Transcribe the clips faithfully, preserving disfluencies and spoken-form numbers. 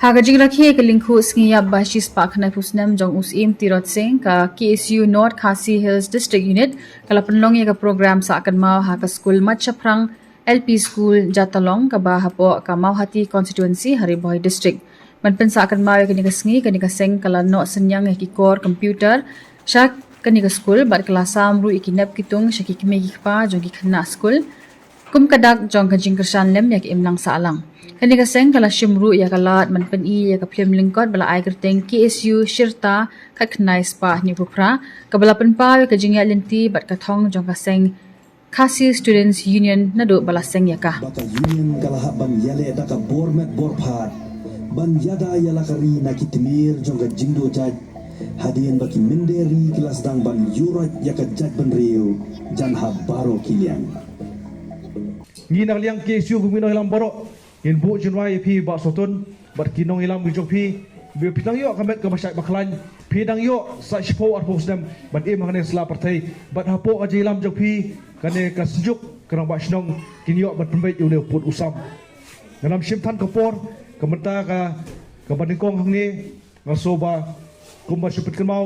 Ha ka jingrakhe ka lyngkhuh sngi ïap ba shispah khyndai phew snem jong u Syiem Tirot Sing, ka K S U North Khasi Hills District Unit ka la pynlong ïa ka program sah kynmaw ha ka skul Matshaphrang L P School Jatalong, kaba hapoh ka Mawhati Constituency ha Ri Bhoi District. Ban pynsah kynmaw ïa kane ka sngi, kane ka seng ka la noh synñiang ïa ki kor computer sha kane ka skul bad ka la sam ruh ïa ki nep ki tung sha ki kmie ki kpa jong ki khynnah skul kum ka dak jong ka jingkyrshan lem ïa ka imlang sahlang. Kane ka seng ka la shim ruh ïa ka lad ban pyni ïa ka phlim lyngkot ba la ai kyrteng K S U Shirta khatkhyndai spah hynñiewphew phra, kaba la pynpaw ïa ka jingïaid lynti bad ka thong jong ka seng Khasi Students Union naduh ba la seng ïa ka. Ba ka Union ka la hap ban ïaleh da ka bor met bor phad ban ïada ïa la ka ri na ki tmier jong ka jingduh jait, hadien ba ki mynder ri ki la sdang ban ïuhroit ïa ka jaitbynriew jan ha baroh ki liang. Ngi na ka liang K S U kum ki nongïalam baroh, ngin buh jingrwai ïa phi Bah Sotun bad ki nongïalam ki jong phi, ba phi dang ïoh ka met kaba shait ba khlaiñ, phi dang ïoh sa shiphew arphew snem ban im ha kane ka sla pyrthei, bad hapoh ka jingïalam jong phi kane ka Synjuk ka Rangbah Shnong kin ïoh ban pynbeit ïa une u pud u sam. Ngan ym shim than ka por, ka mynta ka, kaba nyngkong hangne, nga sngew ba kumba shu pynkynmaw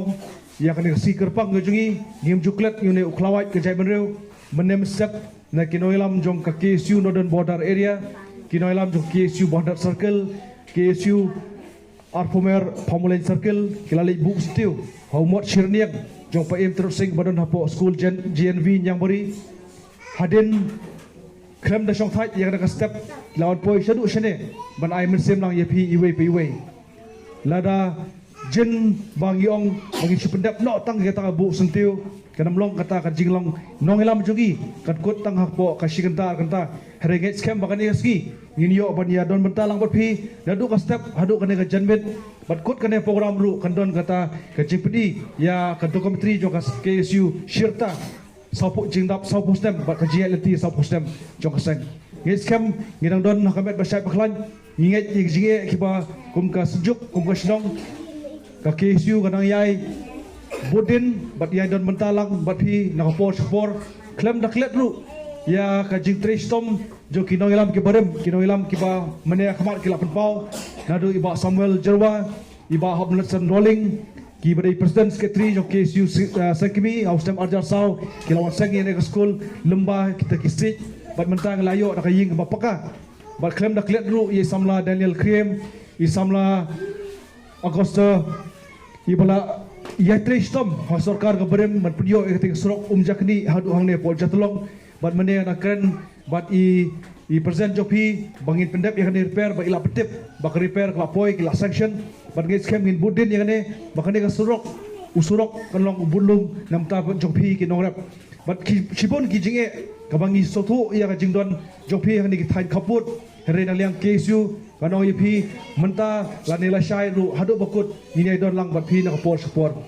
ïa kane ka sngi kyrpang ka jong ngi, ngim ju klet ïa une u khlawait ka jaitbynriew. Mynne mynstep na ki nongïalam jong ka K S U Northern Border Area, ki nongïalam jong ka K S U Bhadar Circle, K S U Arphumer Phamulen Circle, ki la leit buh syntiew ha u mot shirniang jong Syiem Tirot Sing ba don hapoh skul G N V Niangbari. Hadien khlem da shongthait ïa kane ka step, la wan poi shaduh shane ban ai mynsiem lang ïa phi iwei pa iwei. Lada jin ba ngi ong ba ngi shu pyndep noh tang ïa kata ka buh syntiew, kan ym long kata ka jinglong nongïalam jong ngi, kan kut tang hapoh ka shi kynta ar kynta. Hynrei ngeit skhem ba kane ka sngi ngin ïoh ban ïa don bynta lang bad phi naduh ka step haduh kane ka janmiet, bad kut kane program ruh kan don kata ka jingpyni ïa ka documentary jong ka K S U Shirta sawphew, jingdap sawphew snem bad ka jingïaid lynti sawphew snem jong ka seng. Ngeit skhem ngi dang don ha ka met ba shait ba khlaiñ. Ngi ngeit ïa ki jingeh kiba kum ka Synjuk, kum ka shnong, ka K S U ka nang ïai bud dien bad ïai don bynta lang bad phi na ka por sha ka por. Khlem da klet ruh ïa ka jingtrei shitom jong ki nongïalam kiba rim, ki nongïalam kiba mynne ha khmat ki la pynpaw, naduh i Bah Samuel Jyrwa, i Bah Hopnatson Roling, kiba dei President Secretary jong K S U Seng-, eh, Sengkmie, ha u snem arhajar saw ki la wan seng ïa kane ka skul lyngba kita ki stage, bad mynta ngi la ïoh da ka ïing kaba paka. Bad khlem da klet ruh ïa i samla Daniel Kriem, i samla Augusta, iba la ïatrei shitom ha sorkar ka barim ban pynïoh ïa kata ka surok Umjakni haduh hangne hapoh Jatalong. Bad mynne nga kren bad i, i president jong phi ba ngin pyndep ïa kane repair, ba i la pyntip ba ka repair ka la poi, ki la sanction. Bad ngeit skhem ngin bud dien ïa kane ba kane ka surok, u surok kan long u budlum na bynta jong phi ki nongrep. Bad ki, shibun ki jingeh kaba ngi sngewthuh ïa ka jingdon jong phi ha kine ki thaiñ khappud. Hynrei na liang K S U, ngan ong ïa phi, mynta lane lashai ruh haduh ba kut ngin ïai don lang bad phi na ka por sha ka por.